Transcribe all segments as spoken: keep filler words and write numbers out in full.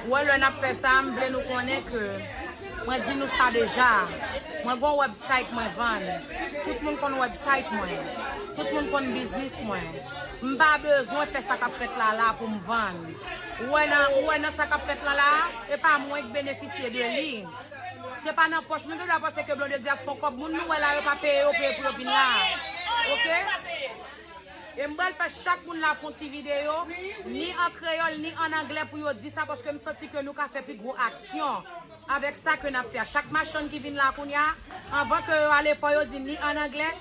Wè, lè n ap fè sa, m vle nou konnen ke mwen di nou sa deja. Mwen gon website mwen vann. Tout moun konn website mwen. Tout moun konn biznis mwen. M pa bezwen fè sa k ap fèt la la pou m vann. Ou wè nan, ou wè nan sa k ap fèt la la, e pa mwen k benefisye de li. Se pa nan pòch nou gen dwa panse ke Blondedy ap fè yon kòb. Moun nou wè la, yo pa peye yo, peye pou yo vin la. Oke? E m pral fè chak moun la fè yon ti videyo, ni an kreyòl, ni an anglè pou yo di sa, paske m santi ke nou ka fè pi gwo aksyon avèk sa ke n ap fè a. Chak machann ki vin la kounye a, anvan ke yo ale, fò yo di ni an anglè,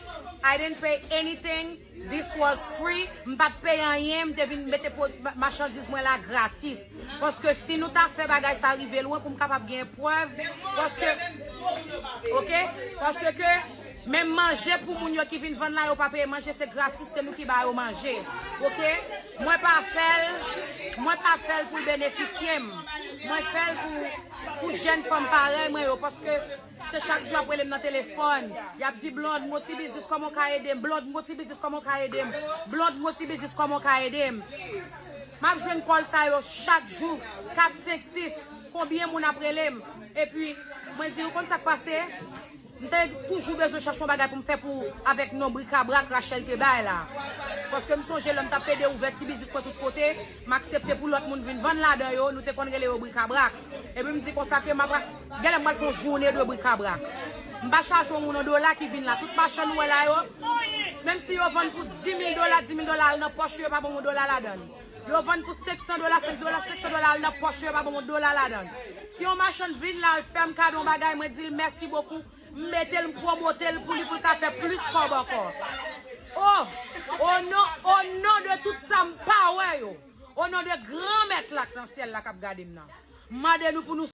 "I didn't pay anything, this was free," m pa t peye anyen, m te vin mete po-, ma-, machandiz mwen la gratis. Paske si nou ta fè bagay sa rive lwen pou m kapab gen prèv, paske, oke, paske Menm manje pou moun yo ki vin vann la, yo pa peye manje, se gratis, se nou ki ba yo manje. Oke? Mwen pa fè l, mwen pa fè l pou l benefisye m. Mwen fè l pou, pou jèn fanm parèy mwen yo, paske se chak jou y ap rele m nan telefòn. Y ap di, "Blonde, m gon ti biznis, kòman w ka ede m? Blonde, m gon ti biznis, kòman w ka ede m? Blonde, m gon ti biznis, kòman w ka ede m?" M ap jwenn kòl sa yo chak jou, kat, senk, sis. Konbyen moun ap rele m? Epi, mwen di, "Ou konn sa k pase?" M te toujou bezwen chache yon bagay pou m fè pou, avèk non brikabrak Rachel te bay la. Paske m sonje lè m t ap pede ouvè ti biznis mwen tout kote, m aksepte pou lòt moun vin vann ladan yo, nou te konn rele yo brikabrak. Epi m di konsa ke m ap, genlè m pral fè yon jounen de brikabrak. M pa chaje yon moun yon dola ki vin la. Tout machann nou wè la yo, menm si yo vann pou dis mil dola, dis mil dola al nan pòch yo, yo pa ban m yon dola ladan l. Yo vann pou senk san dola, senk dola, senk san dola al nan pòch yo, yo pa ban m yon dola ladan l. Si yon machann vin la, l fè m kado yon bagay, mwen di l mèsi bokou. M mete l, m pwomote l pou li, pou l ka fè plis kòb ankò. O, o non, o non de tout sa m pa wè yo, o non de Granmèt la k nan syèl la k ap gade m nan, m mande nou pou nou